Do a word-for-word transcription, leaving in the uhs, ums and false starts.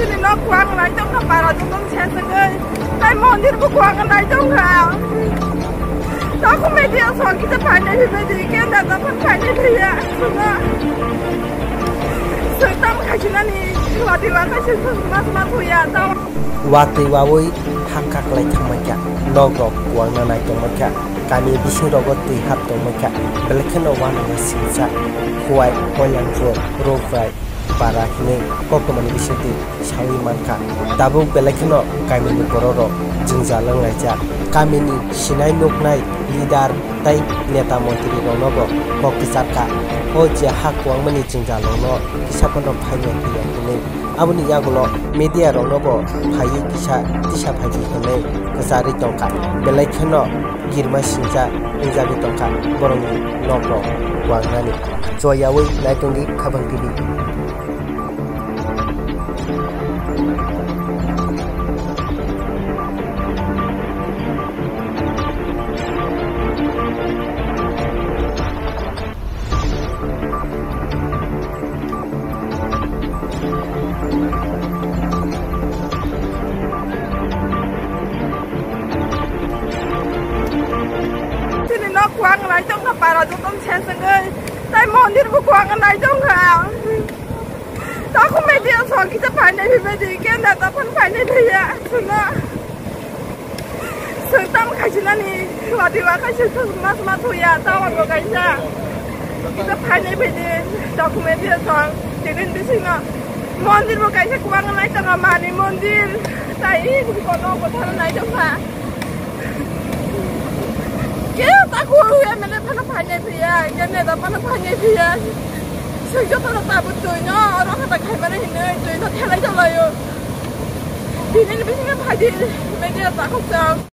Chini nok kuang nai tongkha, para dudung sesengwi. Tai mondir bo kuang nai tongkha. Takhum media song kita phainai phaibai di, kenda tapan phainai phaiya. Suna. Sengtam khasinani, wati wata sengtam mas mas huya. Tao. Watwi wawi hakha kwlai thangmankha, nok rok kuang nai tongmankha, kami bising rogo twi hap tongmankha, belai kheno uanama singsa, Khowai, Kalyanpur, Ruprai, para hinwi koktwmani bisingtwi saui mankha. Tabuk belai kheno kamini bororok jwngjal wnglaijak. Kamini sinai nuknai leader tei neta montrirokno bo kok kwcharkha. O je ha kuangmani jwngjalrokno kisa phano phainai phiya hinwi. Aboni yagulo media rokno bo phaiwi kisa tisa phaidi hinwi kwcharwi tongkha. Belai kheno kirima singcha wngjagwi tongkha borokni nokrok kuangnani. Choyaui naitongdi Khabang T V. Chini nok kuang nai tongkha, para joto sesengwi. Tai mondir bo kuang nai tongkha. Takhum media song kita phainai phaibai di, kenda tapan phainai phaiya. Suna. Sengtam khasinani, wati wa khaisa sengtam mas mas huya, tawar bo kaisa. Kita phainai phai di, document dia song, tinin bisingno. Mondir bo kaisa kuang nai tongkha, mani mondir. Tai kono bo thana nai tongkha. Ke taku M L A phano phainai phiya, ke neta phano phainai phiya. Sengjo phano tabu twi no, oro hata khaimani hinwi, twi no khelai jalayo. Tinin bisingo phaidi, media takhuk chang.